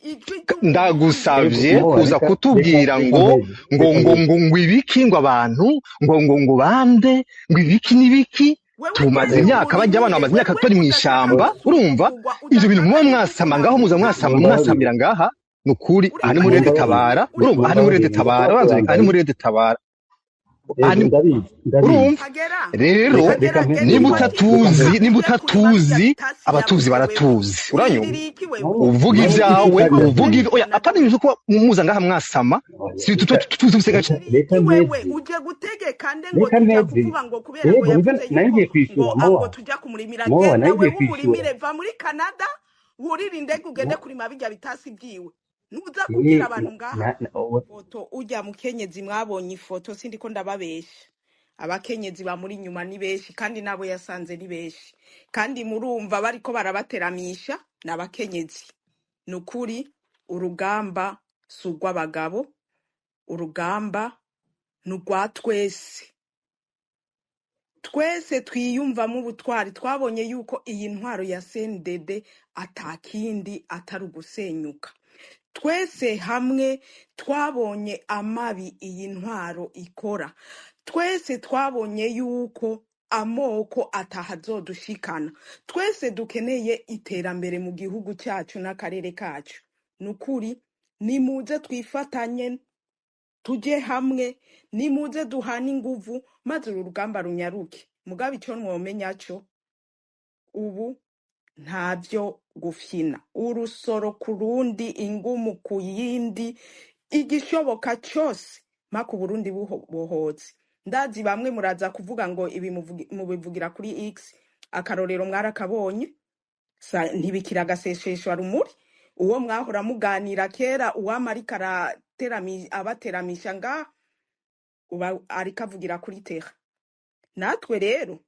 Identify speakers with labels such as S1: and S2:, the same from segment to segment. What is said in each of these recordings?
S1: Ijwi ry'Uburundi.
S2: Ndagusavye
S3: Ego Mowa,
S2: kuza
S3: reka reka
S2: kutubwira
S3: reka
S2: ngo
S3: mpeze,
S2: ngo
S3: reka
S2: ngo
S3: mpeze.
S2: ngo ibiki, ngo abantu ngo bande, ngo ibiki n'ibiki.
S1: Wewe
S2: Tumaze
S1: genda
S2: imyaka bajya abana
S1: umurimire.
S2: bamaze imyaka
S1: Wewe
S2: turi mu
S1: udashaka
S2: ishamba, urumva
S1: gusuzugurwa,
S2: ivyo bintu muba
S1: udashaka
S2: mwasama ngaho, muza mwasama
S3: Mumbabarire.
S2: mwasamira ngaha. Nukuri aha ni muri
S3: Mumbabarire.
S2: Rede Tabara, urumva, aha ni muri Rede
S3: Mumbabarire,
S2: Tabara,
S3: ndashobora
S2: banza aha ni
S3: kubanza.
S2: muri Rede Tabara. Aha
S3: Ego,
S2: ni
S3: ndabizi, ndabizi.
S2: urumva
S1: Kagera,
S2: rero
S3: Reka reka
S1: Kagera,
S3: mpeze,
S1: genda
S2: nimba
S3: reka
S1: ufate
S2: utatuzi,
S3: mpeze.
S2: nimba
S1: isuka uje kurima birya
S2: utatuzi,
S1: bitasi
S2: abatuzi
S1: yabuze wewe.
S2: baratuzi, uranyumva?
S1: Urindiriye iki wewe?
S3: No,
S2: Uvuga
S3: no,
S2: ivyawe,
S3: isuka
S2: uvuga ivyo, oya,
S1: Ukurikirana
S2: apana ibintu ko muza ngaha mwasama,
S3: Oya,
S2: si
S3: reka
S2: tuzi
S3: reka
S2: gace.
S1: Urindiriye
S3: reka
S1: iki wewe?
S3: mpeze.
S1: Uje gutegeka nde ngo
S3: Reka
S1: tujya
S3: mpeze.
S1: kuvuga ngo kubera ngo
S3: Yego, nivyo
S1: yavuze
S3: nari
S1: yuko
S3: ngiye
S1: ngo
S3: kwishura
S1: ngo
S3: Mowa.
S1: tujya kumurimira.
S3: Mowa,
S1: Genda
S3: nari ngiye
S1: wewe
S3: kwishura.
S1: umurimire, va muri Canada wurire indege ugende
S3: No,
S1: kurima bijya bitasi byiwe. Nuza
S3: ni
S1: kubwira
S3: na
S1: abantu ngaha.
S3: na na- owe.
S1: Foto ujya mukenyezi, mwabonye ifoto, sindiko ndababesha. Abakenyezi bamuri inyuma ni benshi, kandi nabo yasanze ni benshi, kandi murumva bariko barabateramisha ni abakenyezi. Ni ukuri urugamba si urw'abagabo, urugamba ni urwa twese. Twese twiyumvamo ubutwari. Twabonye yuko iyi ntwaro ya CNDD atakindi atari ugusenyuka. Twese hamwe twabonye amabi iyi ntwaro ikora. Twese twabonye yuko amoko atahazodushikana. Twese dukeneye iterambere mu gihugu cyacu n'akarere kacu. Ni ukuri nimuze twifatanye, tujye hamwe, nimuze duhane inguvu maze uru rugamba runyaruke. Mugabe icyo mwomenya cyo ubu ntabyo gufyina, urusoro ku rundi, ingumu ku yindi, igishoboka cyose mpaka Uburundi buhotse. Ndazi bamwe muraza kuvuga ngo ibi mubivugira kuri X. Akarorero mwarakabonye, ntibikira agaseseshwa rumuri. Uwo mwahora muganira kera, uwama ariko abateramisha ngaha, uba ariko avugira kuri tera. Natwe rero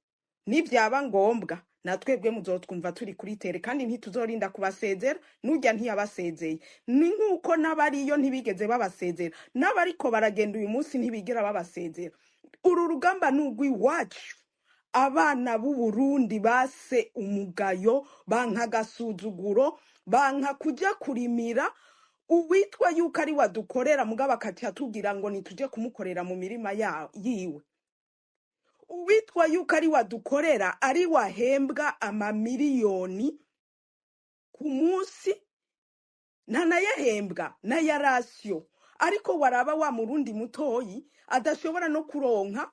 S1: nibyaba ngombwa, natwebwe muzotwumva turi kuri tere, kandi ntituzorinda kubasezera. Nujya ntiyabasezeye, ni nk'uko n'abariyo ntibigeze babasezera, n'abariko baragenda uyu munsi ntibigera babasezera. Uru rugamba ni urw'iwacu. Abana b'u Burundi base umugayo, banka agasuzuguro, banka kujya kurimira uwitwa yuko ari wadukorera, mugabo akaca atubwira ngo nituje kumukorera mu mirima yiwe. Uwitwa yuko ari wadukorera, ari wahembwa amamiliyoni ku munsi, ntanayahembwa n'aya rasiyo, ariko waraba wa murundi mutoyi adashobora no kuronka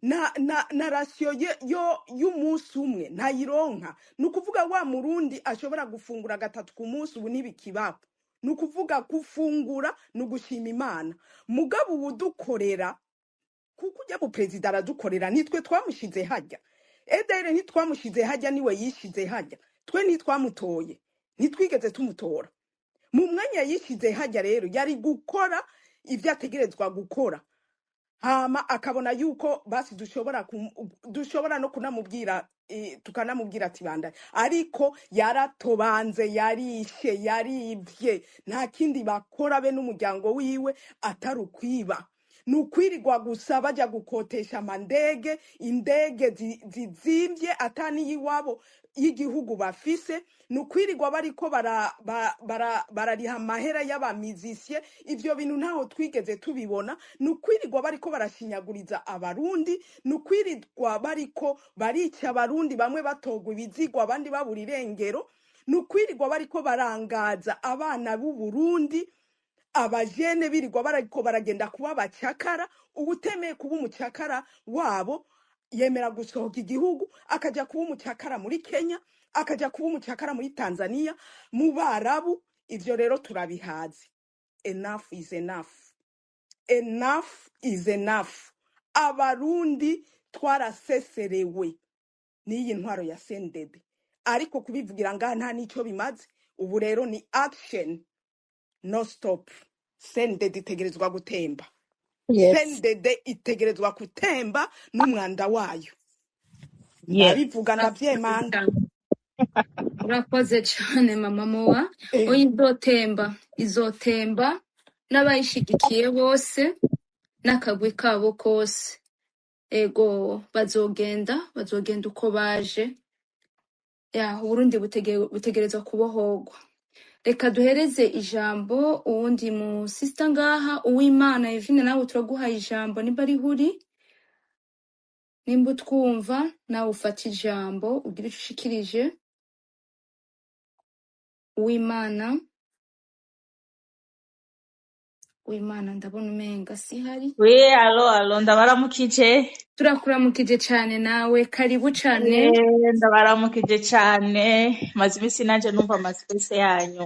S1: na rasiyo yo y'umunsi umwe ntayironka. Ni ukuvuga wa murundi ashobora gufungura gatatu ku munsi ubu ntibikibaho. Ni ukuvuga gufungura ni ugushima Imana. Mugabo uwudukorera, kuko ujya mu perezida aradukorera, nitwe twamushize hajya. Edere ntitwamushize hajya, niwe yishize hajya. Twe ntitwamutoye, ntitwigeze tumutora. Mu mwanya yishize hajya rero yari gukora ibyo ategerezwa gukora, hama akabona yuko basi dushobora no kunamubwira, tukanamubwira ati banda. Ariko yaratobanze, yarishe, yaribye, nta kindi bakora be n'umuryango wiwe atari ukwiba. Ni ukwirirwa gusa bajya gukotesha amandege, indege zizimvye atani y'iwabo y'igihugu bafise. Ni ukwirirwa bariko barariha amahera y'abamizisye. Ivyo bintu ntaho twigeze tubibona. Ni ukwirirwa bariko barashinyaguriza Abarundi, ni ukwirirwa bariko barica Abarundi, bamwe batogwa ibizigwa, abandi babura irengero. Ni ukwirirwa bariko barangaza abana b'u Burundi, abajene birirwa bariko baragenda kuba abacakara. Uwutemeye kuba umucakara wabo yemera gusohoka igihugu akajya kuba umucakara muri Kenya, akajya kuba umucakara muri Tanzania, mu Barabu. Ivyo rero turabihaze. Enough is enough, enough is enough. Abarundi twaraseserewe n'iyi ntwaro ya CNDD, ariko kubivugira ngaha nta n'icyo bimaze. Ubu rero ni action, no stop. CNDD itegerezwa gutemba.
S4: Yes.
S1: CNDD itegerezwa gutemba n'umwanda wayo.
S4: Yes.
S1: Ndabivuga, ndavyemanga.
S5: Urakoze cyane mama Mowa. Oya, izotemba, izotemba n'abayishigikiye bose n'akagwi kabo kose. Ego, bazogenda, bazogenda uko baje. Ya, Uburundi butegerezwa kubohorwa. Reka duhereze ijambo uwundi mu sister ngaha, Uwimana Evine, nawe turaguhaye ijambo nimba ari huri, nimba utwumva nawe ufate ijambo ugire ico ushikirije. Uwimana, Uwimana ndabona umenga sihari.
S3: We, alo, alo, ndabaramukije.
S5: Turakuramukije cane nawe, karibu cane.
S3: Ndabaramukije cane. Maze iminsi nanje numva amaspace yanyu.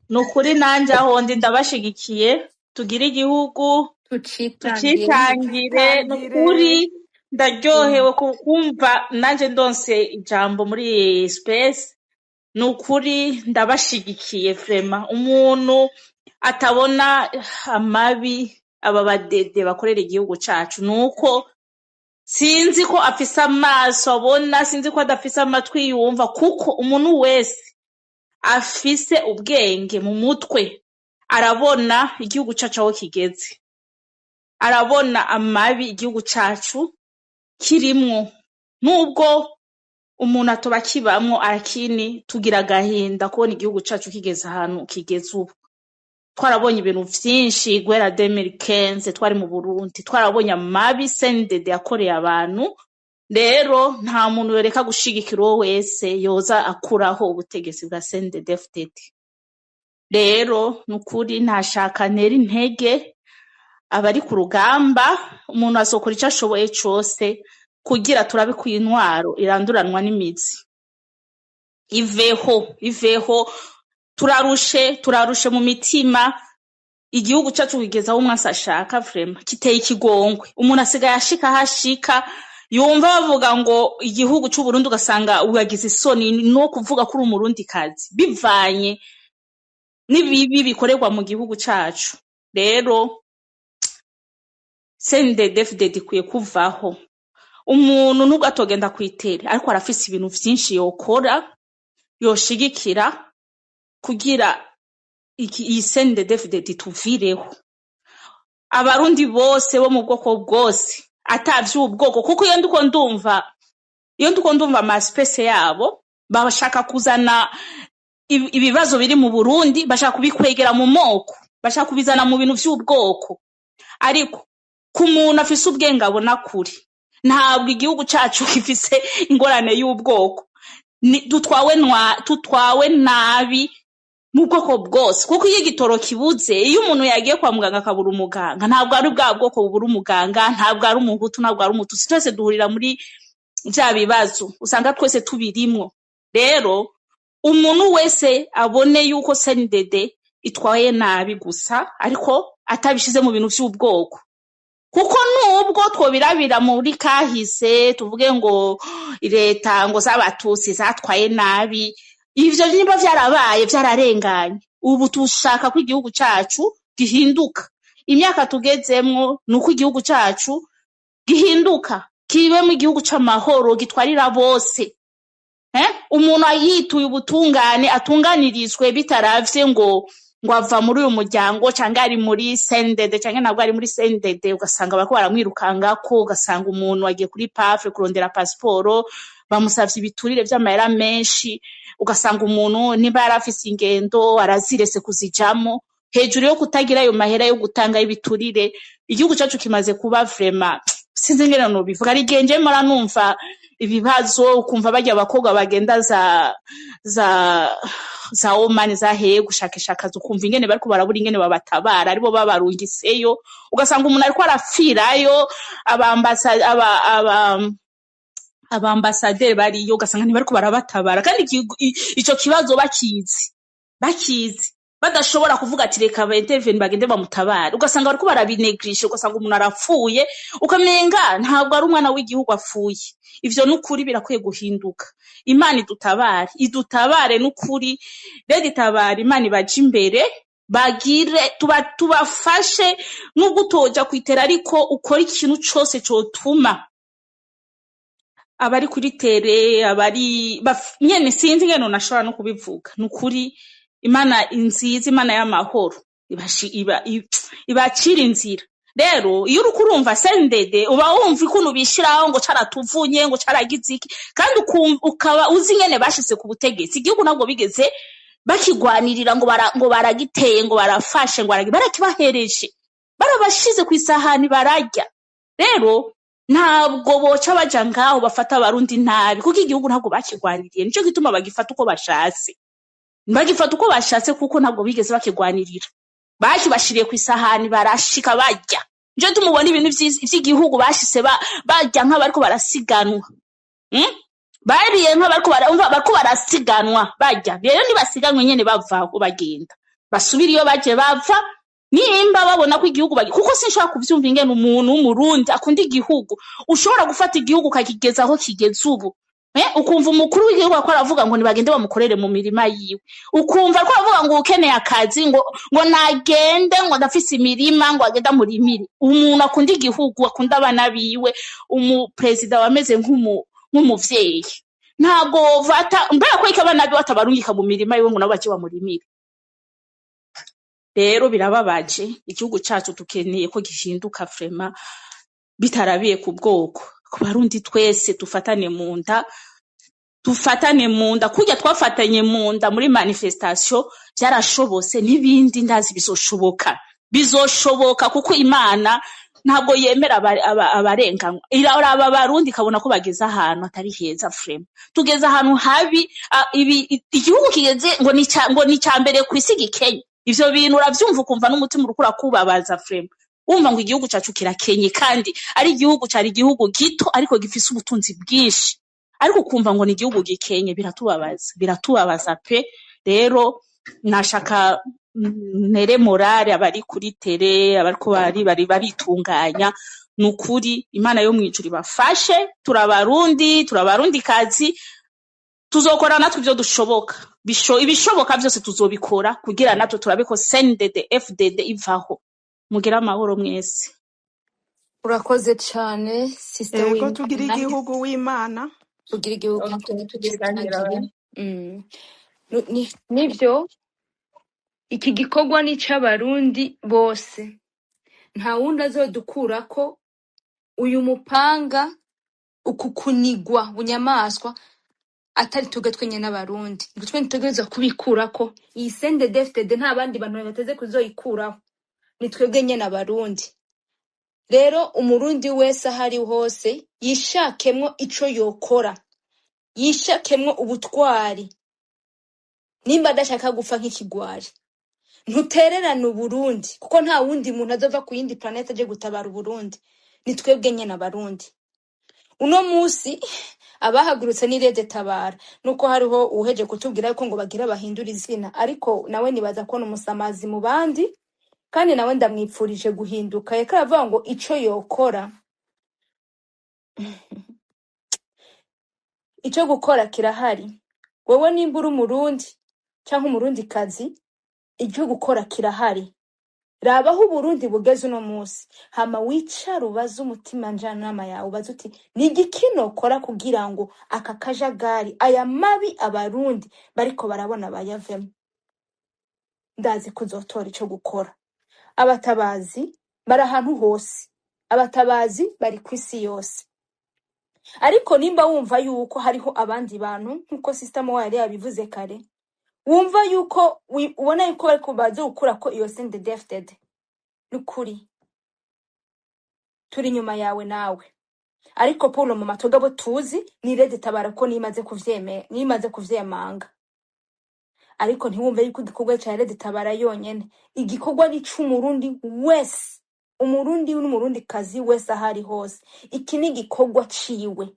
S3: Ni ukuri nanje aho ndi ndabashigikiye. Tugire igihugu,
S5: Tucitangire.
S3: tucitangire. Ni ukuri
S1: Tutangire.
S3: ndaryohewe kumva nanje ndonse ijambo muri iyi space. Ni ukuri ndabashigikiye vraiment. Umuntu atabona amabi aba badede bakorera igihugu cacu, nuko sinzi ko afise amaso abona, sinzi ko adafise amatwi yumva, kuko umuntu wese afise ubwenge mu mutwe arabona igihugu cacu aho kigeze, arabona amabi igihugu cacu kirimwo. Nubwo umuntu atoba akibamwo, arakini tugira agahinda kubona igihugu cacu kigeze ahantu kigeze ubu. Twarabonye ibintu vyinshi guhera 2015 twari mu Burundi, twarabonye amabi CNDD yakoreye abantu. Rero nta muntu yoreka gushigikira uwo wese yoza akuraho ubutegetsi bwa CNDD-FDD. Rero nukuri ntashaka ntera intege abari ku rugamba, umuntu azokora ico ashoboye cose kugira turabe ko intwaro iranduranwa n'imizi. Iveho, iveho, turarushe, turarushe mu mitima. Igihugu cacu kigeze aho umwansi ashaka vraiment, kiteye ikigongwe. Umuntu asigaye ashika aho ashika, yumva bavuga ngo igihugu c'Uburundi, ugasanga uragize isoni no kuvuga ko uri umurundikazi, bivanye n'ibibi bikorerwa mu gihugu cacu. Rero CNDD-FDD ikwiye kuvaho. Umuntu nubwo atogenda kw'itere, ariko arafise ibintu vyinshi yokora, yoshigikira kugira iyi CNDD-FDD ituvireho. Abarundi bose bo mu bwoko bwose, atavy'ubwoko, kuko iyo ndiko ndumva ama space yabo, bashaka kuzana ibibazo biri mu Burundi, bashaka kubikwegera mu moko, bashaka kubizana mu bintu vy'ubwoko. Ariko ku muntu afise ubwenge abona kure, ntabwo igihugu cacu gifise ingorane y'ubwoko. Tutwawe nabi mu bwoko bwose, kuko iyo igitoro kibuze, iyo umuntu yagiye kwa muganga akabura umuganga, ntabwo ari bwa bwoko bubura umuganga, ntabwo ari umuhutu, ntabwo ari umututsi, twese duhurira muri vya bibazo, usanga twese tubirimwo. Rero umuntu wese abone yuko CNDD itwaye nabi gusa, ariko atabishize mu bintu vy'ubwoko, kuko nubwo twobirabira muri kahise tuvuge ngo leta ngo z'abatutsi zatwaye nabi, ivyo niba vyarabaye vyararenganye. Ubu tushaka ko igihugu cacu gihinduka. Imyaka tugezemwo ni uko igihugu cacu gihinduka, kibemo igihugu c'amahoro gitwarira bose. Umuntu yituye ubutungane atunganirizwe bitaravye ngo ava muri uyu muryango canke ari muri CNDD canke ntabwo ari muri CNDD, ugasanga bariko baramwirukangako, ugasanga umuntu agiye kuri PAFE kurondera pasiporo, bamusavye ibiturire vy'amahera menshi, ugasanga umuntu niba yari afise ingendo arazirese kuzijamwo, hejuru yo kutagira ayo mahera yo gutanga y'ibiturire. Igihugu cacu kimaze kuba vraiment, sinzi ingene nobivuga, hari igihe nje mpora numva ibibazo, ukumva barya abakobwa bagenda za Oman zaheye gushakisha akazi, ukumva ingene bariko barabura ingene babatabara, aribo babarungiseyo, ugasanga umuntu ariko arapfirayo, abambasaderi bariyo, ugasanga ntibariko barabatabara, kandi ico kibazo bakizi, badashobora kuvuga ati reka ba intervene bagende bamutabare, ugasanga bariko barabinegirisha, ugasanga umuntu arapfuye, ukamenga ntabwo ari umwana w'igihugu apfuye. Ivyo nukuri birakwiye guhinduka. Imana idutabare, idutabare nukuri. Rero itabare, Imana ibaje imbere, bagire tubafashe nubwo utoja kwitera, ariko ukora ikintu cose cotuma abari kuri tere, abari nyene sinzi ingene nashobora no kubivuga. Nukuri Imana nziza, Imana y'amahoro ibacira inzira. Rero iyo uriko urumva CNDD, uba wumva ukuntu bishiraho ngo caratuvunye, ngo caragize iki, kandi ukaba uzi ingene bashitse ku butegetsi. Igihugu ntabwo bigeze Bakigwanirira ngo ngo baragiteye, ngo barafashe, ngo barakibahereje, barabashize ku isahani bararya. Rero ntabwo boca baja ngaho bafata Abarundi nabi, kuko igihugu ntabwo bakigwaniriye. Nico gituma bagifata uko bashatse, bagifata uko bashatse, kuko ntabwo bigeze bakigwanirira. Bakibashiriye ku isahani barashika barya. Nico gituma ubona ibintu vy'igihugu bashise barya nk'abariko barasiganwa. Bariye nk'abariko umva, bariko barasiganwa barya. Rero ntibasiganwe nyene, bava bagenda basubira iyo baje bava, nimba babona ko igihugu kuko sinshobora kuvyumva ingene umuntu w'Umurundi akunda igihugu ushobora gufata igihugu ukakigeza aho kigeze ubu. Ukumva umukuru w'igihugu ariko aravuga ngo nibagende bamukorere mu mirima yiwe, ukumva ariko aravuga ngo ukeneye akazi ngo nagende, ngo ndafise imirima, ngo agende amurimire. Umuntu akunda igihugu, akunda abana biwe, umuperezida wameze nk'umuvyeyi, ntabwo wovata mbega ko abana biwe atabarungika mu mirima yiwe ngo nabo baje bamurimire. Rero birababaje. Igihugu cacu dukeneye ko gihinduka vraiment, bitarabiye ku bwoko, ku Barundi twese dufatane mu nda, dufatane mu nda kurya twafatanye mu nda muri manifestation. Byarashobotse, n'ibindi ndazi bizoshoboka, bizoshoboka, kuko Imana ntabwo yemera abarenganywa. Iraraba Abarundi ikabona ko bageze ahantu hatari heza. Vraiment tugeze ahantu habi. Ibi igihugu kigeze ngo ni ca mbere ku isi gikenye. Ivyo bintu uravyumva ukumva n'umutima uriko urakubabaza. Vraiment wumva ngo igihugu cacu kirakenye, kandi ari igihugu cari igihugu gito ariko gifise ubutunzi bwinshi, ariko ukumva ngo ni igihugu gikenye. Biratubabaza, biratubabaza pe. Rero nashaka ntere morale abari kuri terrain, abariko bari bari baritunganya. Ni ukuri Imana yo mw'ijuru ibafashe. Turabarundi, turabarundikazi, tuzokora natwe ivyo dushoboka. Ibishoboka vyose tuzobikora kugira natwe turabe ko CNDD FDD ivaho. Mugire amahoro mwese.
S5: Urakoze cane, sister
S1: Ego,
S5: w'Imana.
S1: Tugira igihugu w'Imana.
S5: Tugira igihugu.
S4: Okay,
S5: Tugisangire.
S4: tugisangira.
S5: Nivyo, iki gikorwa ni c'Abarundi bose, nta wundi azodukurako uyu mupanga, uku kunigwa bunyamaswa, atari twebwe twenyene n'Abarundi. Nitwe twe dutegerezwa kubikurako iyi CNDD-FDD. Nta bandi bantu bateze kuzoyikuraho, ni twebwe nyene Abarundi. Rero Umurundi wese aho ari hose yishakemwo ico yokora, yishakemwo ubutwari. Nimba adashaka gupfa nk'ikigwari, ntutererane Uburundi, kuko nta wundi muntu azova ku yindi planète aje gutabara Uburundi, ni twebwe nyene Abarundi. Uno musi abahagurutse ni RED Tabara, nuko hariho uwuheje kutubwira yuko ngo bagira bahindura izina, ariko nawe nibaza ko ni umusamazi mu bandi, kandi nawe ndamwipfurije guhinduka. Yariko aravuga ngo ico yokora, ico gukora kirahari. Wewe nimba uri Umurundi canke Umurundikazi, icyo gukora kirahari. Raba aho Uburundi bugeze uno musi, hama wicare ubaze umutima njanama yawe, ubaze uti: ni igiki nokora kugira ngo aka kajagari, aya mabi Abarundi bariko barabona bayavemo? Ndazi ko uzotora ico gukora. Abatabazi bari ahantu hose, abatabazi bari ku isi yose. Ariko nimba wumva yuko hariho abandi bantu, nkuko sister Mowa yari yabivuze kare, wumva yuko ubona yuko bariko baza gukura ko iyo CNDD-FDD, nukuri turi inyuma yawe nawe. Ariko Paul mu matoga abo tuzi ni RED Tabara, ko nimaze kuvyemera, nimaze kuvyemanga. Ariko ntiwumve yuko igikorwa ca RED Tabara yonyene, igikorwa ni c'Umurundi wese, Umurundi n'Umurundikazi wese aho ari hose. Iki ni igikorwa ciwe.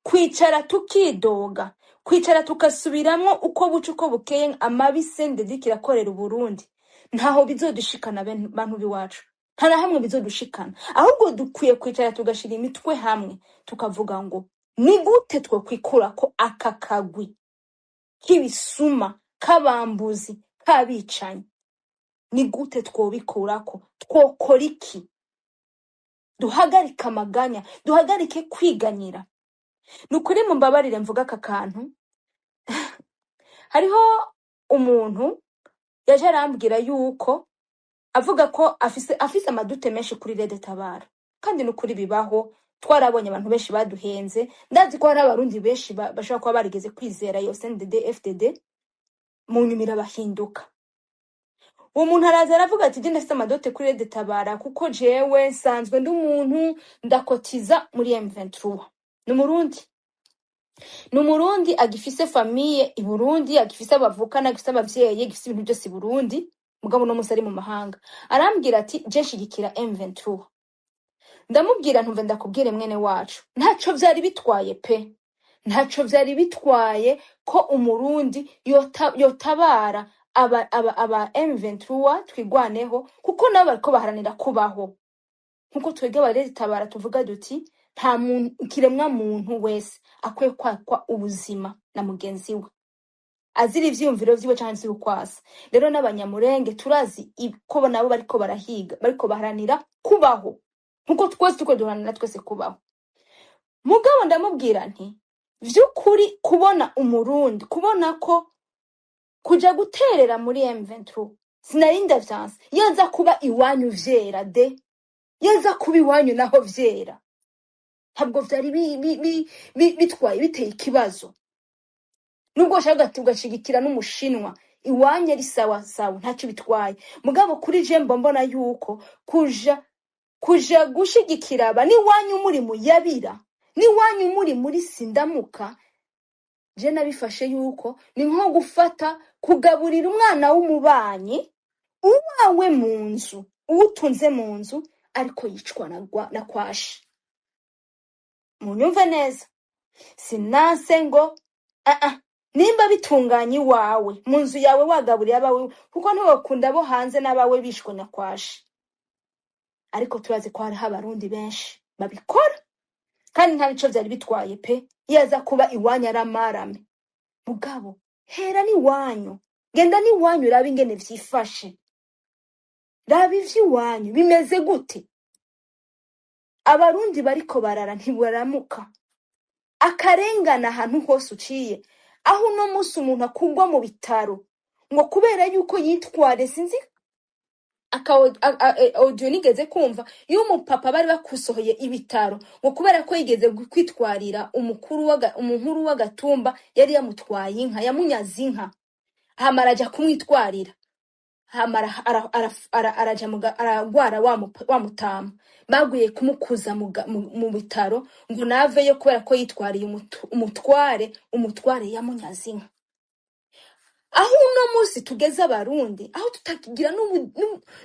S5: Kwicara tukidoga, kwicara tukasubiramwo uko buca uko bukeye amabi CNDD kirakorera Uburundi, ntaho bizodushikana. Bantu b'iwacu, nta na hamwe bizodushikana. Ahubwo dukwiye kwicara tugashira imitwe hamwe, tukavuga ngo ni gute twokwikurako aka kagwi k'ibisuma, k'abambuzi, k'abicanyi? Ni gute twobikurako? Twokora iki? Duhagarike amaganya, duhagarike kwiganyira. Ni ukuri mumbabarire mvuga aka kantu. Hariho umuntu yaje arambwira yuko avuga ko afise amadute menshi kuri RED Tabara, kandi ni ukuri bibaho. Twarabonye abantu benshi baduhenze. Ndazi ko hari Abarundi benshi bashobora kuba barigeze kwizera iyo CNDD FDD. Mu nyuma irabahinduka. Uwo muntu araza aravuga ati, je ndafise amadote kuri Rede Tabara, kuko jewe nsanzwe ndi umuntu ndakotiza muri M23. Ni Umurundi, ni Umurundi agifise famille i Burundi, agifise abavukana, agifise abavyeyi, agifise ibintu byose i Burundi, mugabo uno munsi ari mu mahanga. Arambwira ati, je nshigikira M23. Ndamubwira, ntumve ndakubwire mwene wacu, ntaco vyari bitwaye pe, ntaco vyari bitwaye ko Umurundi yotabara aba M23 twigwaneho, kuko nabo bariko baharanira kubaho nkuko twebwe abaretabara tuvuga duti nta muntu, ikiremwa muntu wese akwiye kwakwa ubuzima na mugenzi we azira ivyiyumviro vyiwe canke azira ukwasa. Rero n'Abanyamurenge turazi ko nabo bariko barahiga, bariko baharanira kubaho nkuko twese turiko duharanira twese kubaho. Mugabo ndamubwira nti, vy'ukuri kubona Umurundi, kubona ko kuja guterera muri M23, sinari ndavyanse, iyo nza kuba iwanyu vyera de, iyo nza kuba iwanyu naho vyera, ntabwo vyari bitwaye biteye ikibazo. Nubwo washaka ugashigikira n'Umushinwa, iwanyu ari sawa sawa, ntacyo bitwaye. Mugabo kuri je mba mbona yuko kuja gushigikira aba n'iwanyu muri muyabira, n'iwanyu muri muri sindamuka, je nabifashe yuko ni nko gufata kugaburira umwana w'umubanyi uwawe mu nzu, uwutunze mu nzu, ariko yicwa na kwashi. Munyumve neza, sinanse ngo nimba bitunganye iwawe mu nzu yawe wagaburiye abawe, kuko ntiwokunda abo hanze n'abawe bishwe na kwashi. Ariko turazi ko hariho Abarundi benshi babikora, kandi nta nico vyari bitwaye pe, iyo aza kuba iwanyu ari amarame. Mugabo hera n'iwanyu, genda n'iwanyu urabe ingene vyifashe, raba ivy'iwanyu bimeze gute. Abarundi bariko barara ntibaramuka, akarengana ahantu hose uciye, aho uno munsi umuntu akugwa mu bitaro ngo kubera yuko yitware, sinzi aka audio nigeze kumva y'umupapa bari bakusohoye ibitaro ngo kubera ko yigeze kwitwarira umukuru w'agatumba yari yamutwaye inka, yamunyaze inka, hama araja kumwitwarira, hama araja aragwara wa mutama, baguye kumukuza mu bitaro ngo naveyo kubera ko yitwariye umutware yamunyaze inka. Aho uno munsi tugeze Abarundi, aho tutakigira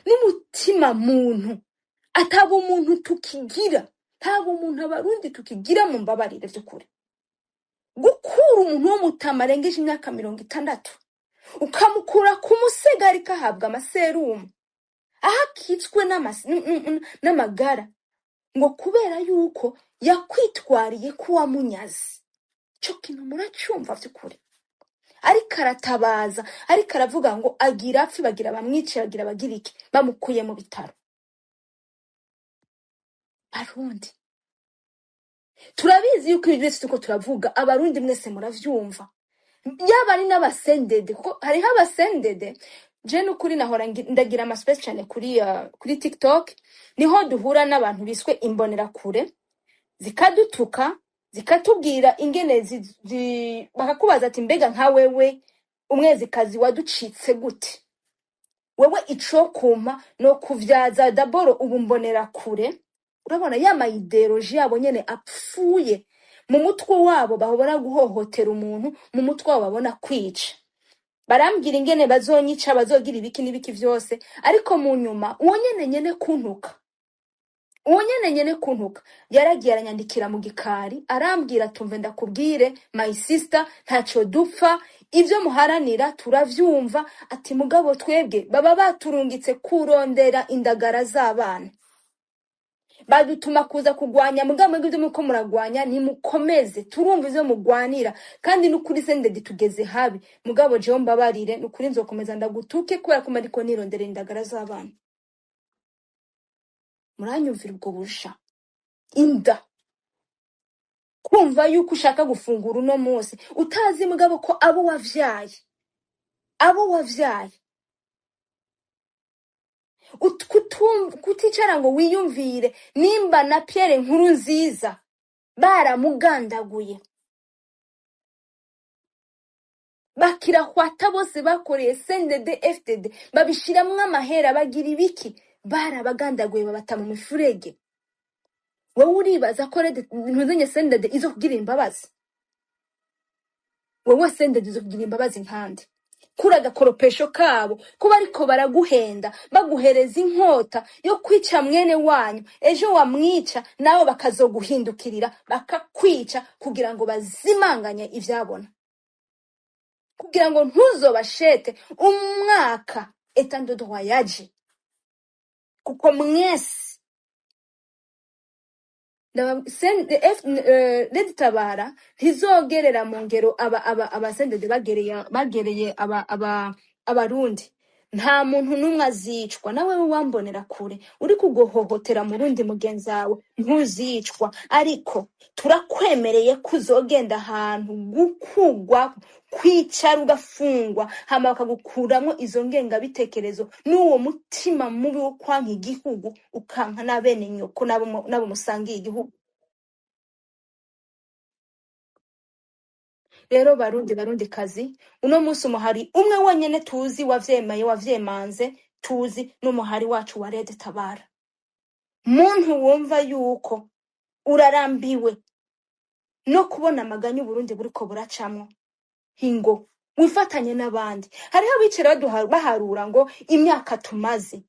S5: n'umutima muntu, ataba umuntu tukigira, ntaba umuntu Abarundi tukigira. Mu mbabarire vy'ukuri, gukura umuntu w'umutama arengeje imyaka 60 ukamukura ku musega ariko ahabwa amaserumu, aho akitswe n'amagara, ngo kubera yuko yakwitwariye ko wamunyaze, ico kintu muracyumva vy'ukuri? Ariko aratabaza, ariko aravuga ngo agira apfe, bagira bamwice, bagira bagira iki, bamukuye mu bitaro. Barundi, turabizi yuko ibi byose turiko turavuga, Abarundi mwese muravyumva, yaba ari n'abasendede, kuko hariho abasendede. Je nukuri nahora ndagira ama space cyane kuri TikTok, niho duhura n'abantu biswe imbonerakure, zikadutuka, zikatubwira ingene bakakubaza ati, mbega nka wewe umwezikazi waducitse gute? Wewe icokumpa no kuvyaza daboro ubu mbonerakure. Urabona ya ma idéologie yabo nyene apfuye mu mutwe wabo, bahobora guhohotera umuntu, mu mutwe wabo babona kwica. Barambwira ingene bazonyica, bazogira ibiki n'ibiki vyose, ariko mu nyuma uwo nyene kuntuka, uwo nyene kuntuka yaragiye aranyandikira mu gikari, arambwira, tumve ndakubwire my sister, ntaco dupfa, ivyo muharanira turavyumva, ati mugabo twebwe baba baturungitse kurondera indagara z'abana, badutuma kuza kugwanya, mugabo mwebwe ivyo muriko muragwanya nimukomeze, turumva ivyo mugwanira, kandi n'ukuri sendedi tugeze habi, mugabo jewe mbabarire, n'ukuri nzokomeza ndagutuke kubera ko mariko nirondera indagara z'abana. Muranyumvira ubwo busha inda, kumva yuko ushaka gufungura uno munsi utazi mugabo ko abo wavyaye kuticara ngo wiyumvire nimba na Pierre Nkuru nziza baramugandaguye. Bakirahwata bose bakoreye CNDD FDD, babishiramwo amahera, bagira ibiki, barabagandaguye, babata mu mifurege. Wowe uribaza ko ntuzanye CNDD izo kugira imbabazi? Wowe CNDD izo kugira imbabazi nkande? Kuri agakoropesho kabo kuba ariko baraguhenda, baguhereza inkota yo kwica mwene wanyu, ejo wamwica nawe bakazoguhindukirira bakakwica kugira ngo bazimanganye ivyabona, kugira ngo ntuzobashete umwaka etat de droit yaje, kuko mwese Red Tabara ntizogerera mu ngero aba CNDD bagereye aba abarundi. Nta muntu n'umwe azicwa, nawe wambonera kure uri kugohohotera murundi mugenzi wawe ntuzicwa, ariko turakwemereye ko uzogenda ahantu gukugwa, kwicara, ugafungwa, hama bakagukuramwo izo ngengabitekerezo n'uwo mutima mubi wo kwanka igihugu, ukanka n'abene nyoko n'abo musangiye igihugu. Rero barundi, barundi kazi, uno munsi umuhari umwe wenyene tuzi wavyemeye, wavyemanze, tuzi n'umuhari wacu wa Red Tabara. Muntu wumva yuko urarambiwe no kubona amaganya Uburundi buriko buracamwo, hingo wifatanye n'abandi. Hariho abicara baharura ngo imyaka tumaze.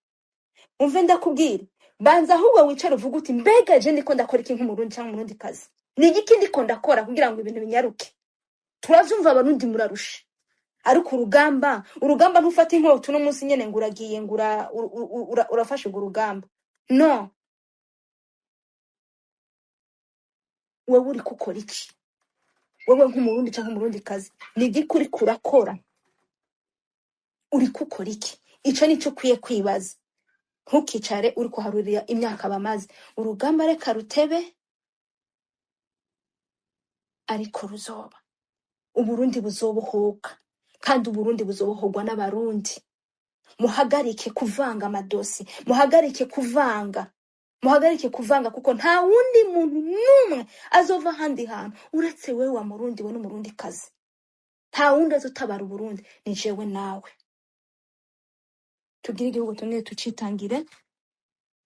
S5: Umve ndakubwira, banza ahubwo wicare uvuge uti mbega je ndiko ndakora iki nk'umurundi canke umurundi kazi? Ni igiki ndiko ndakora kugira ngo ibintu binyaruke? Turavyumva abarundi murarusha, ariko urugamba ntufata inkota uno munsi nyene ngo uragiye ngo urafashe urwo rugamba. No, wewe uriko ukora iki? Wewe nk'umurundi canke umurundi kazi, ni igiki uriko urakora? Uriko ukora iki? Ico nico ukwiye kwibaza. Ntukicare uri kuharurira imyaka bamaze. Urugamba reka rutebe, ariko ruzoba. Uburundi buzobohoka, kandi Uburundi buzobohorwa n'abarundi. Muhagarike kuvanga amadosi, muhagarike kuvanga, muhagarike kuvanga, kuko nta wundi muntu n'umwe azova ahandi hantu uretse wewe wa murundi we n'umurundi kazi. Nta wundi azotabara Uburundi, ni jewe nawe. Tugire igihugu tumwe tucitangire.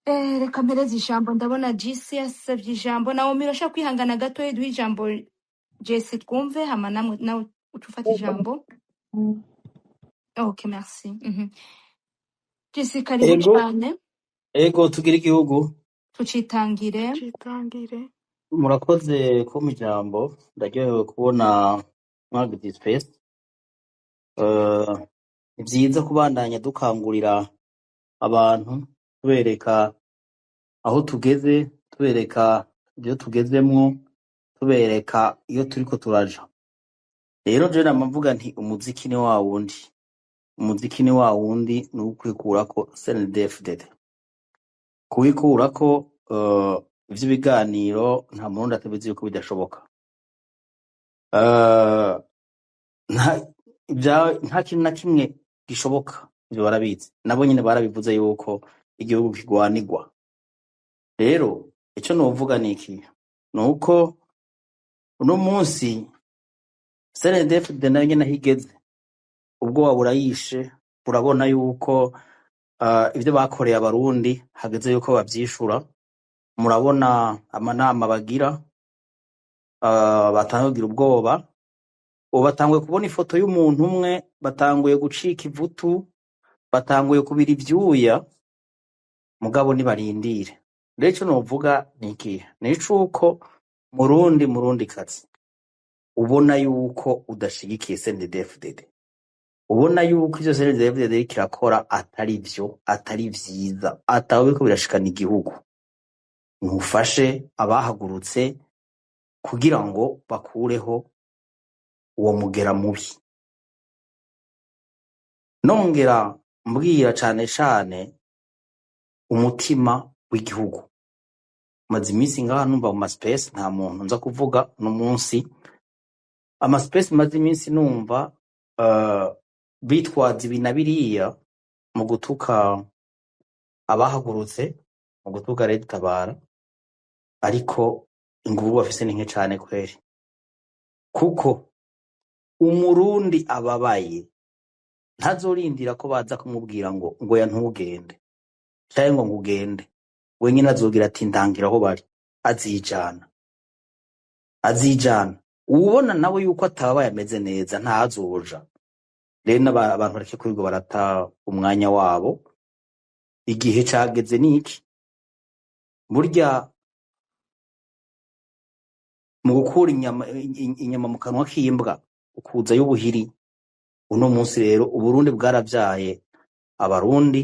S5: Reka mpereze ijambo, ndabona GC yasavye ijambo. Nawe mirasha kwihangana gato, duhe ijambo Jesse twumve, hama namwe nawe uca ufata ijambo. Okay, merci. Jesse, karibu
S6: Ego,
S5: cane,
S6: ego, tugira igihugu.
S5: tucitangire.
S1: Tucitangire.
S6: Murakoze kumpa ijambo, ndaryohewe kubona mwagize space. Ni vyiza kubandanya dukangurira abantu, tubereka aho tugeze, tubereka ivyo tugezemwo, tubereka iyo turiko turaja. Rero je nama mvuga nti umuziki ni wa wundi, umuziki ni wa wundi, ni uwukwikurako CNDD-FDD. Kuwikurako ivy'ibiganiro nta murundi atabizi yuko bidashoboka. Nta kintu na kimwe gishoboka, ivyo barabizi, nabo nyene barabivuze yuko igihugu kigwanirwa. Rero ico novuga ni iki, nuko uno munsi CNDD-FDD nayo nyene aho igeze, ubwoba burayishe, burabona yuko ivyo bakoreye abarundi hageze yuko bavyishura. Murabona amanama bagira, batanguye kugira ubwoba, ubu batanguye kubona ifoto y'umuntu umwe, batanguye gucika ivutu, batanguye kubira ivyuya, mugabo nibarindire. Rero ico novuga ni ikihe? Ni icuko murundi, murundi kazi, ubona yuko udashigikiye CNDD-FDD, ubona yuko ivyo CNDD-FDD iriko irakora atari vyo, atari vyiza, ataho biriko birashikana igihugu, ntufashe abahagurutse kugira ngo bakureho uwo mugera mubi. Nongera mbwira cane cane umutima w'igihugu. Maze iminsi ngaha numva mu maspace, nta muntu nza kuvuga uno munsi. Amaspace maze iminsi numva bitwaza ibi na biriya mu gutuka abahagurutse, mu gutuka Red Tabara, ariko inguvu bafise ni nke cane kweri, kuko Umurundi ababaye ntazorindira ko baza kumubwira ngo ya ntugende canke ngo ngugende, wenyine azogira ati ndangira aho bari, azijana azijana. Uwubona nawe yuko atababaye ameze neza ntazoja. Rero abantu bareke kwirirwa barata umwanya wabo, igihe cageze niki burya mu gukura inyama mu kanwa k'imbwa ukuza y'ubuhiri. Uno munsi rero Uburundi bwaravyaye abarundi,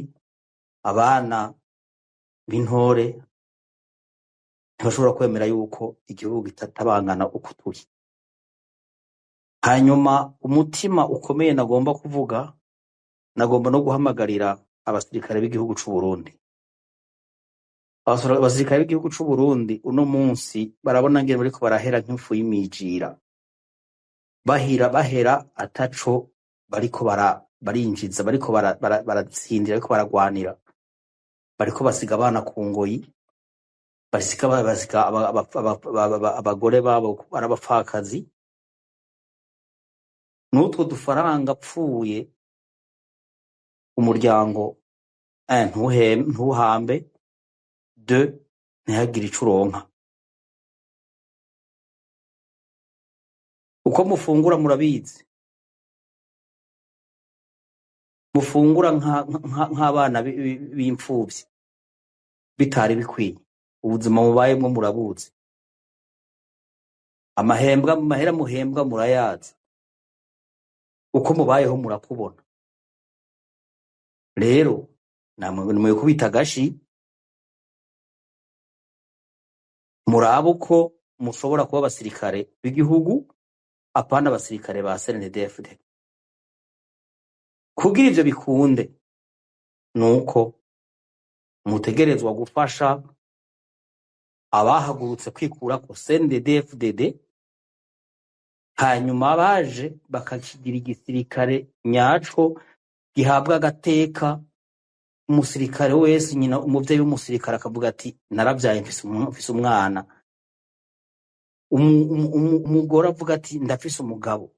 S6: abana b'intore ntibashobora kwemera yuko igihugu gitatabangana uko turi. Hanyuma umutima ukomeye nagomba kuvuga, nagomba no guhamagarira abasirikare b'igihugu c'u Burundi. Abasirikare b'igihugu c'u Burundi uno munsi barabona ngene bariko barahera nk'ifu y'imijira, bahira bahera ataco bariko barinjiza, bariko baratsindira, bariko baragwanira, bariko basiga abana ku ngoyi, basiga abagore babo ari abapfakazi. N'utwo dufaranga apfuye umuryango ntuhambe, deux ntihagire ico uronka. Uko mufungura murabizi, mufungura nk'abana b'imfuvyi bitari bikwiye. Ubuzima mubayemwo murabuzi, amahembwa mahera muhembwa murayazi, uko mubayeho murakubona. Rero namwe nimwe kubita agashi, murabe uko mushobora kuba abasirikare b'igihugu, apana abasirikare ba CNDD-FDD. Kugira ivyo bikunde nuko mutegerezwa gufasha abahagurutse kwikurako CNDD-FDD, hanyuma baje bakakigira igisirikare nyaco gihabwa agateka. Umusirikare wese nyina umuvyeyi w'umusirikare akavuga ati naravyaye mfise umwana. Umugore avuga ati ndafise umugabo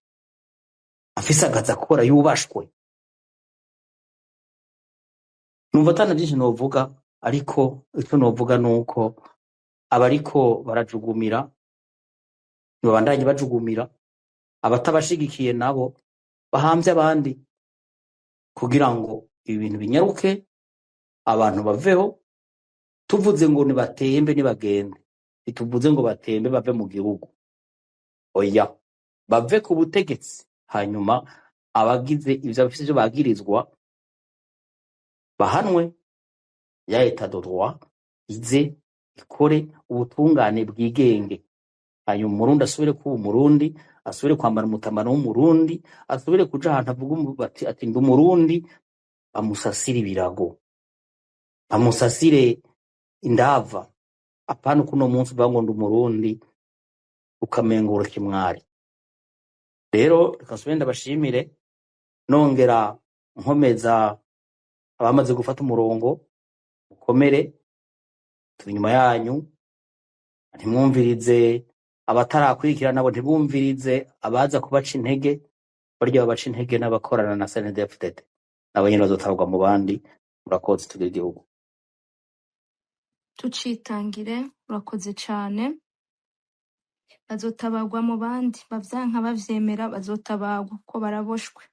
S6: afise akazi akora yubashwe. Numva atana vyinshi novuga, ariko ico novuga nuko abariko barajugumira babandanye bajugumira, abatabashigikiye nabo bahamvye abandi kugira ngo ibi bintu binyaruke, abantu baveho. Tuvuze ngo nibatembe nibagende, ntituvuze ngo batembe bave mu gihugu, oya, bave ku butegetsi, hanyuma abagize ivyo bafise ivyo bagirizwa bahanwe. Ya état de droit ize ikore ubutungane bwigenge, hanyuma umurundi asubire kuba umurundi, asubire kwambara umutamano w'umurundi, asubire kuja ahantu avuga ati ndi umurundi, bamusasire ibirago, bamusasire indava. Apana uko uno munsi uvuga ngo ndi umurundi ukamengura kimwari. Rero reka nsubire ndabashimire, nongera nkomeza abamaze gufata umurongo, mukomere, turi inyuma yanyu. Ntimwumvirize abatarakurikira nabo, ntibumvirize abaza kubaca intege, barya babaca intege n'abakorana na CNDD-FDD, nabo nyene bazotabwa mu bandi. Murakoze, tugire igihugu.
S5: Tucitangire, urakoze cane. Bazotabagwa mu bandi bavyanka bavyemera, bazotabagwa kuko baraboshwe.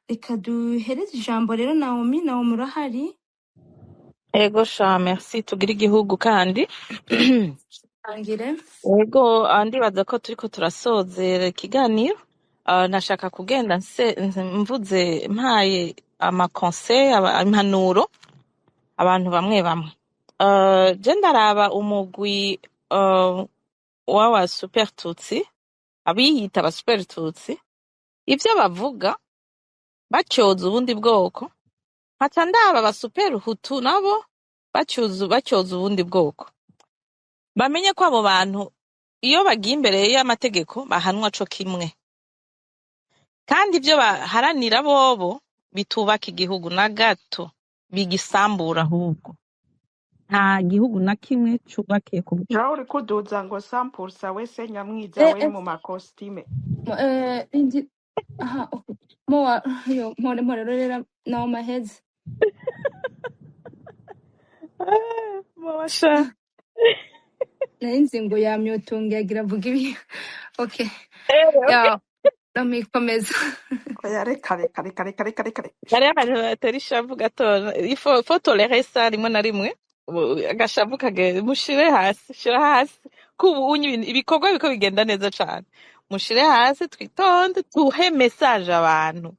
S5: Reka duhereze ijambo rero Naomi. Naomi urahari?
S4: Ego sha, merci, tugire igihugu kandi.
S5: Tangire.
S4: Ego, ndibaza ko turiko turasozera ikiganiro. Nashaka kugenda mvuze mpaye ama conseil, impanuro abantu bamwe bamwe. Je ndaraba umugwi w'aba super tutsi, abiyita aba super tutsi, ivyo bavuga bacyoza ubundi bwoko, nkaca ndaba aba super hutu nabo bacyoza ubundi bwoko. Bamenye ko abo bantu iyo bagiye imbere y'amategeko bahanwa co kimwe, kandi ivyo baharanira bobo bitubaka igihugu na gato, bigisambura ahubwo. Nta gihugu na kimwe cubakiye ku
S1: Jean uri kuduza ngo 100% wese nyamwiza
S5: Eh,
S1: we
S5: eh,
S1: mu makositime.
S5: Indi aha, okay. Mowa yo mpore mpore rero nawo maheze.
S4: Mubasha.
S5: Nari nzi ngo yamyotunga yagira avuga ibi. Okay.
S4: Okay.
S5: Ya, ndamikomeza.
S1: Oya, reka reka reka reka reka reka reka.
S4: Hariho abantu batera ishavu gato, il faut tolérer ça rimwe na rimwe. Agashavu kage mushire hasi, shira hasi ko ubu unye ibikorwa biko bigenda neza cane, mushire hasi, twitonde, tuhe message abantu.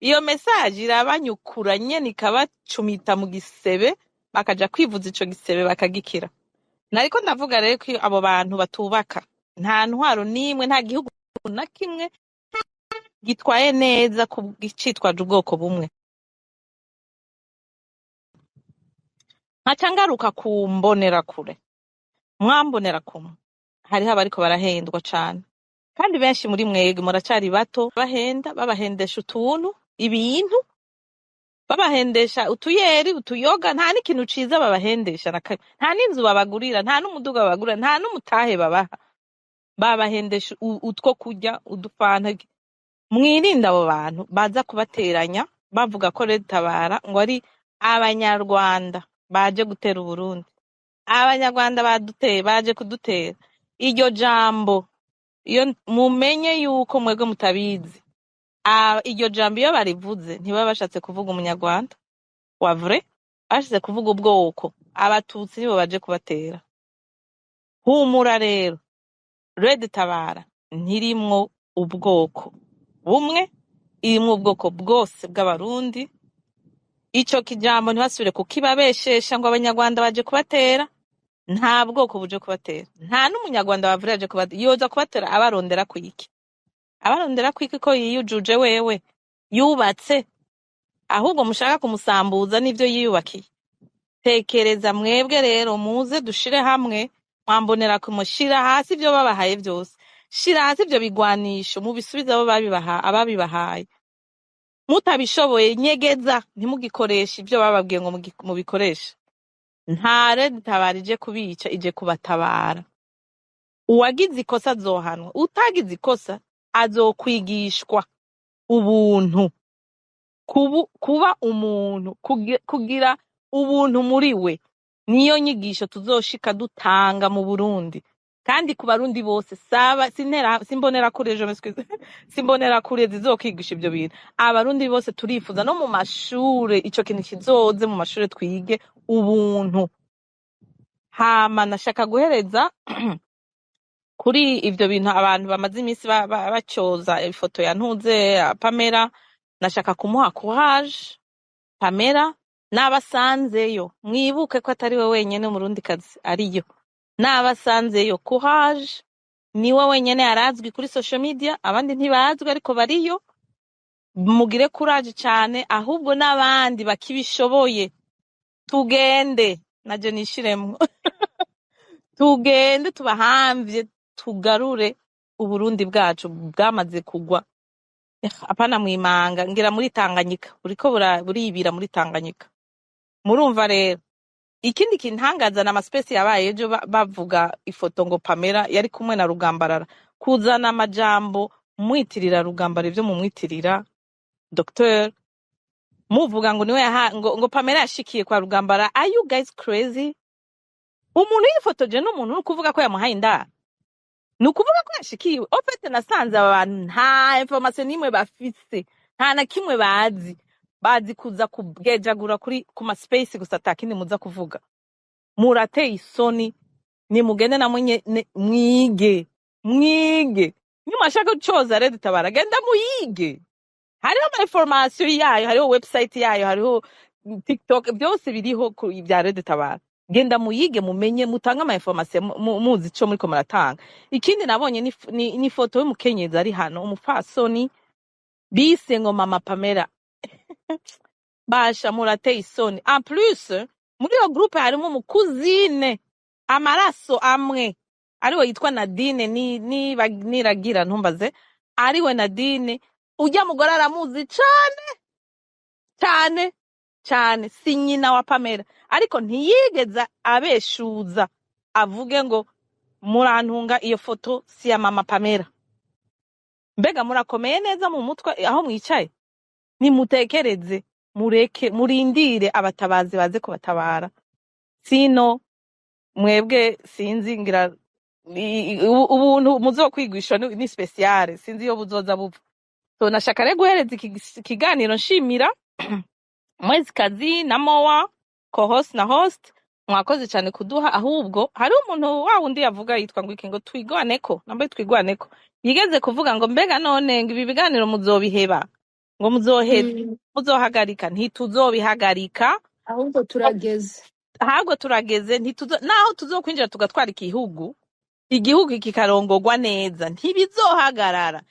S4: Iyo message irabanyukura nyene, ikabacumita mu gisebe, bakaja kwivuza ico gisebe bakagikira. Nariko ndavuga rero ko abo bantu batubaka, nta ntwaro n'imwe, nta gihugu na kimwe gitwaye neza ku citwaje ubwoko bumwe. Nkaca ngaruka ku mbonerakure. Mwambonerakure, hariho abariko barahendwa cane, kandi benshi muri mwebwe muracari bato, bahenda babahendesha utuntu, ibintu babahendesha, utuyeri, utuyoga, nta n'ikintu ciza babahendesha na kamwe, nta n'inzu babagurira, nta n'umuduga babagurira, nta n'umutahe babaha, babahendesha utwo kurya, udufanta. Mwirinde abo bantu baza kubateranya bavuga ko Red Tabara ngo ari abanyarwanda baje gutera Uburundi, abanyarwanda baduteye, baje kudutera. Iryo jambo iyo mumenye yuko mwebwe mutabizi, iryo jambo iyo barivuze ntibaba bashatse kuvuga umunyarwanda wa vrai, bashatse kuvuga ubwoko, abatutsi nibo baje kubatera. Humura rero, Red Tabara ntirimwo ubwoko bumwe, irimwo ubwoko bwose bw'abarundi. Ico kijambo ntibasubire kukibabeshesha ngo abanyarwanda baje kubatera. Nta bwoko buje kubatera, nta n'umunyarwanda wavure yaje kubatera. Yoza kubatera abarondera kwiki? Abarondera kwiki ko yiyujuje wewe yubatse, ahubwo mushaka kumusambuza n'ivyo yiyubakiye. Tekereza mwebwe rero, muze dushire hamwe, mwambonera kumushira hasi ivyo babahaye vyose, shira hasi ivyo bigwanisho, mubisubize abo ababibahaye. Mutabishoboye nyegeza, ntimugikoreshe ivyo bababwiye ngo mubikoreshe. Nta Red Tabara ije kubica, ije kubatabara. Uwagize ikosa azohanwa, utagize ikosa azokwigishwa ubuntu, kuba umuntu, kugira ubuntu muri we. Niyo nyigisho tuzoshika dutanga mu Burundi, kandi ku barundi bose. Saba sintera simbonera kure je m'excuse, simbonera kure zizokwigisha ivyo bintu. Abarundi bose turifuza no mu mashure ico kintu kizoze mu mashure, twige ubuntu. Hama nashaka guhereza kuri ivyo bintu abantu bamaze iminsi bacyoza ifoto ya ntuze ya Pamela. Nashaka kumuha courage Pamela n'abasanzeyo. Mwibuke ko atari we wenyene umurundikazi ariyo, n'abasanzeyo courage. Niwe wenyene yarazwi kuri social media, abandi ntibazwi ariko bariyo. Mugire courage cane, ahubwo n'abandi bakibishoboye tugende, naje nishiremwo, tugende tubahamvye, tugarure Uburundi bwacu bwamaze kugwa. Apana mwimanga, ngira muri Tanganyika buriko buribira muri Tanganyika. Murumva rero, ikindi kintangaza na amaspace yabaye ejo, bavuga ifoto ngo Pamela yari kumwe na Rugambarara, kuzana amajambo mwitirira Rugambara, ivyo mumwitirira docteur, muvuga ngo niwe ngo Pamela yashikiye kwa Rugambara. Are you guys crazy? Umuntu yifotoje n'umuntu ni ukuvuga ko yamuhaye indaro, ni ukuvuga ko yashikiwe? Au fait nasanze aba bantu nta information n'imwe bafise, nta na kimwe bazi. Bazi kuza kubwejagura kuri ku ma space gusa, atakindi muza kuvuga. Murateye isoni. Nimugende namwe mwige, mwige. Nimwashaka gucoza Red Tabara, genda muyige, hariho ama information yayo, hariho website yayo, hariho TikTok, byose biriho ku bya Red Tabara. Genda muyige, mumenye, mutange ama information muzi ico muriko muratanga. Ikindi nabonye ni foto y'umukenyezi ari hano, umupfasoni bise ngo mama Pamela. Basha, murateye isoni. En plus muri iyo groupe harimo umukuzine, amaraso amwe, ariwe yitwa Nadine, ni niba niragira ntumbaze, ariwe Nadine. Ujya mugore aramuzi cane cane. cyane, si nyina wa Pamela, ariko ntiyigeze abeshuza avuge ngo murantunga iyo foto si ya mama Pamela. Mbega murakomeye neza mu mutwe aho mwicaye? Nimutekereze, mureke, murindire abatabazi baze kubatabara. Sino mwebwe sinzi ngira ubuntu muzokwigishwa ni spéciale, sinzi iyo buzoza buva. So nashaka rero guhereza iki kiganiro nshimira Mwezikazi na Mowa co-host na host, mwakoze cyane kuduha. Ahubwo hari umuntu wa wundi yavuga yitwa ngo iki, ngo twigwaneko, nambaye twigwaneko, yigeze kuvuga ngo mbega none ngo ibi biganiro muzobiheba, ngo muzoheza, muzohagarika. Ntituzobihagarika,
S5: Ahubwo turageze.
S4: Ahubwo turageze. Ntituzo naho tuzokwinjira tugatwara igihugu, igihugu kikarongorwa neza, ntibizohagarara.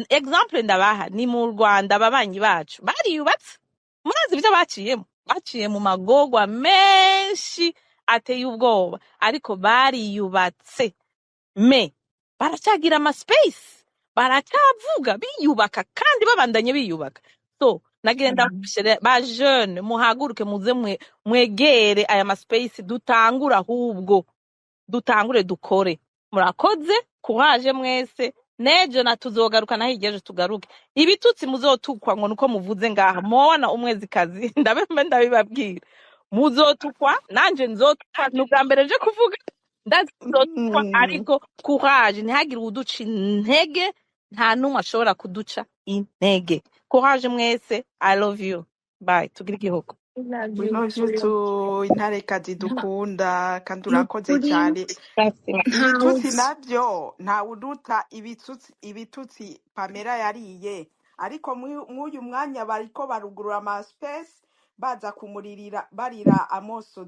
S4: Exemple ndabaha ni mu Rwanda, ababanyi bacu bariyubatse, murazi ibyo baciyemo, baciye mu magorwa menshi ateye ubwoba, ariko bariyubatse, me baracyagira ama space, baracyavuga, biyubaka kandi babandanye biyubaka. So nagenda ba jeune, muhaguruke muze mwegere aya ma space, dutangure, ahubwo dutangure dukore. Murakoze, courage mwese. Nejo na tuzogaruka, naho igejo tugaruke. Ibitutsi muzotukwa ngo nuko muvuze ngaha mubona Umwezikazi, ndabembe ndabibabwira, muzotukwa, nanje nzotukwa. Ni ubwa mbere nje kuvuga, ndazi nzotukwa, ariko courage, ntihagire uwuduca intege, nta n'umwe ashobora kuduca intege. Courage mwese, I love you, bye, tugire igihugu.
S5: I love
S1: We
S5: you
S1: love you
S5: too.
S1: too, intarekazi dukunda, kandi urakoze
S5: Nukuri
S1: cyane.
S4: Merci.
S5: Ntawe
S1: Ibitutsi
S5: uzi.
S1: navyo ntawuduta ibitutsi, ibitutsi Pamela yariye, ariko mw'uyu mwanya bariko barugurura ama space baza kumuririra, barira amosozi.